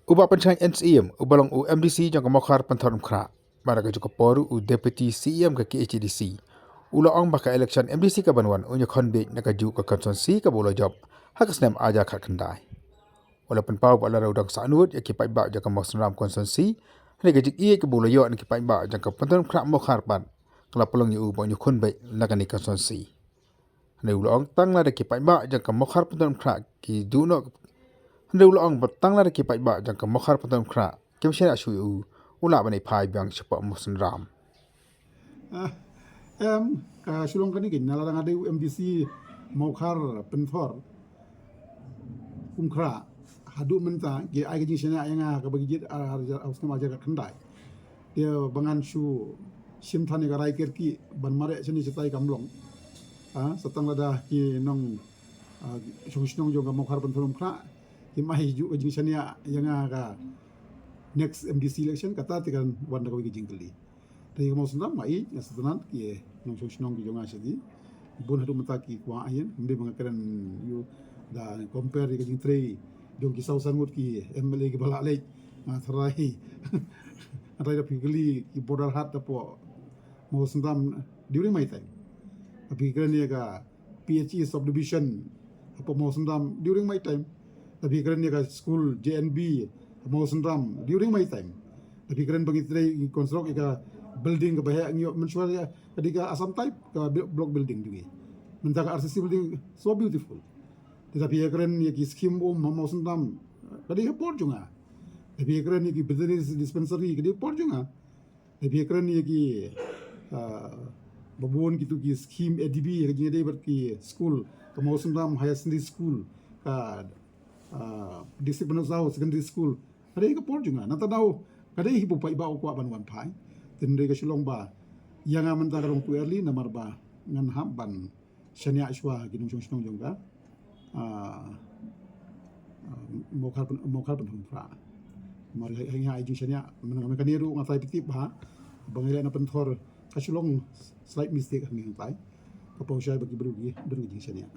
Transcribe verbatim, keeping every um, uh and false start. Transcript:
U Bah Pynshngaiñ N Syiem, uba long u M D C jong ka Mawkhar Pynthorumkhrah, bad ha kajuh ka por u Deputy C E M ka K H A D C, u la ong ba ka election M D C ka ban wan un ïakhun bieit na kajuh ka constituency kaba u la jop ha ka snem ar hajar khatkhyndai. U la pynpaw ba lada u dang sahnud ïa ki paidbah jong ka Mawsynram constituency, hynrei ka jingïeit kaba u la ïoh na ki paidbah jong ka Pynthorumkhrah Mawkhar pat, ka la pynlong ïa u ba un ïakhun bieit na kane ka constituency. Hynrei u la ong tang lada ki paidbah jong ka Mawkhar Pynthorumkhrah ki duh noh, hynrei u la ong ba tang lada ki paidbah jong ka Mawkhar Pynthorumkhrah kim shaniah shuh ïa u, u lah ban ïaphai biang shapoh Mawsynram. Ah, em, ka shu long kane keiñ, na lada nga dei u M D C Mawkhar Pynthorumkhrah, haduh mynta ki ai ka jingshaniah ïa nga kaba ki jied ar, ar, ar, ar, snem ar hajar khatkhyndai. Te ba ngan shu shim than ïa ka rai kyrkieh ban mareh shane shatai kam long. Ah, sa tang lada ki nong, ah, shong shnong jong ka Mawkhar Pynthorumkhrah kim ai juh ka jingshaniah ïa nga ka next M D C election, kata te kan wan da kawei ka jingkylli. Te ka Mawsynram ma i, nga sngewtynnat ki nongshong shnong ki jong nga shane. Bun haduh mynta ki kwah ïa, ym dei ba nga kren ïa u da compare ïa ka jingtrei jong ki saw san ngut ki M L A kiba la leit. Nga tharai, nga tharai da phi kylli ki Borderhaat hapoh Mawsynram during my time. Da phi kren ïa ka P H E subdivision hapoh Mawsynram during my time. Da phi kren ïa ka school J N B Mawsynram during my time. Da phi kren ba ngi trei ngi construct ïa ka building kaba heh ngi ïoh mynshuwa ïa ka, dei ka Assam type ka bi-, block building jong ngi. Mynta ka R C C building, so beautiful. Te da phi kren ïa ki scheme um ha Mawsynram, ka dei ha por jong nga. Da phi kren ïa ki veterinary dispensary, ka dei ha por jong nga. Da phi kren ïa ki, ah, ba bun kitu ki scheme A D B, ka jingïadei bad ki school, ka Mawsynram Higher Secondary School, ka, ah, District Banotsaw Secondary School. Ka dei ha ka por jong nga. Nangta daw ka dei hi ba u paidbah u kwah ban wan phai. Te hynrei ka shu long ba ïa nga mynta ka long too early, namar ba ngan hap ban shaniah shuwa ki nongshong shnong jong ka, ah, ah, Mawkhar Pyn-, Mawkhar Pynthorumkhrah. Namar ha, ha, ha i jingshaniah mynta ka, mynta kane ruh nga tharai phi tip ba, ba nga leh na Pynthor, ka shu long slight mistake hangne hangtai. Ka paw shai ba ki briew ki don ka jingshaniah.